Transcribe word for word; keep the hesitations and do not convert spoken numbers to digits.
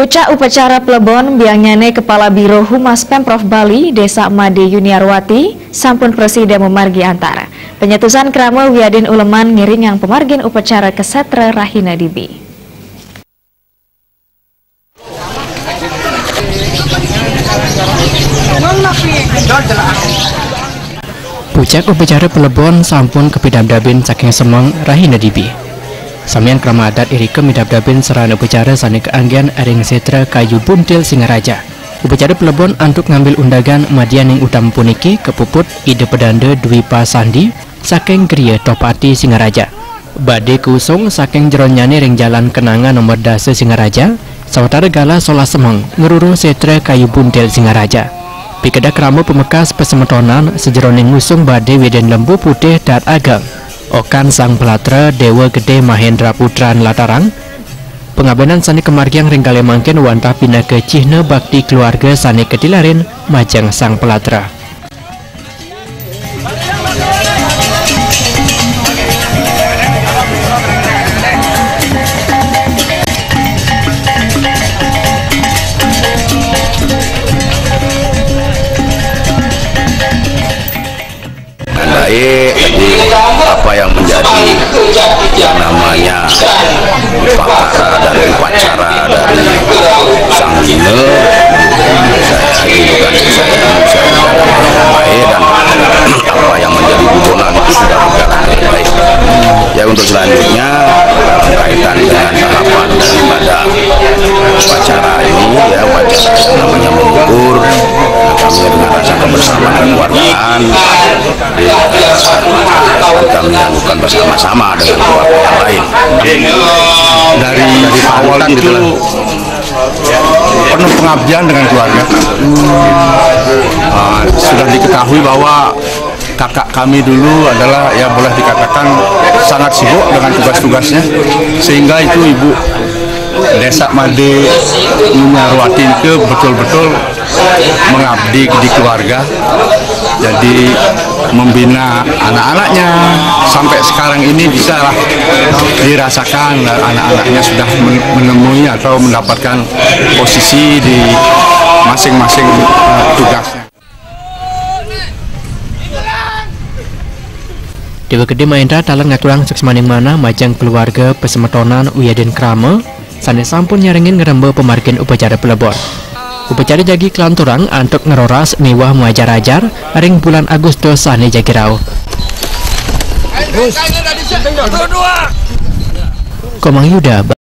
Pucak upacara pelebon biangnyané Kepala Biro Humas Pemprov Bali, Désa Made Yuniarwati, sampun prasida mamargi antar. Penyetusan krama wiadin uleman ngiringang pamargin upacara ka Sétra Rahina Dibi. Pucak upacara pelebon sampun kapidabdabin saking semeng Rahina Dibi. Samian krama adat irika midabdabin sarana upacara sané kaanggén ring Sétra Kayu Buntil Singaraja. Upacara pelebon antuk ngambil undagan madianing utama puniki kapuput Ida Pedanda Dwipa Sandi saking Griya Tohpati Singaraja. Badé kausung saking jeronnyané ring Jalan Kenanga nomor dasa Singaraja, sawatara galah solas semeng ngrurung Sétra Kayu Buntil Singaraja. Pikedah krama pamekas pasemetonan sajeroning ngusung badé wiadin Lembu Putih Daat Ageng, Okan Sang Palatra Déwa Gedé Mahendra Putran Latarang, pangabénan sané kamargiang ring kalih mangkin wantah pinaka cihna bakti keluarga sané katilarin majeng Sang Palatra. Nah, baik, jadi apa yang menjadi yang namanya pakara dan upacara dari Sang Lina, saya ini bukan saya, saya yang baik, dan apa yang menjadi buronan itu sudah berjalan dengan baik. Ya, untuk selanjutnya, berkaitan dengan tahapan daripada upacara ini, ya, upacara yang namanya mengukur, nah, kami dengan rasa kebersamaan keluargaan, di, kami lakukan bersama-sama dengan keluarga yang lain. Dari awal itu penuh pengabdian dengan keluarga. Ah, sudah diketahui bahwa kakak kami dulu adalah, ya, boleh dikatakan sangat sibuk dengan tugas-tugasnya, sehingga itu Ibu Désa Made Yuniarwati itu betul-betul mengabdi di keluarga. Jadi membina anak-anaknya sampai sekarang ini bisa lah dirasakan, dan anak-anaknya sudah men-, menemui atau mendapatkan posisi di masing-masing, eh, tugasnya. Déwa Gedé Mahendra taler ngaturang suksmaning manah majeng keluarga pasemetonan wiadin krama sané sampun nyarengin ngremba pamargin upacara pelebon. Upacara jagi kalanturang antuk ngroras miwah majar-ajar ring bulan Agustus sané jagi rauh. Komang Yuda.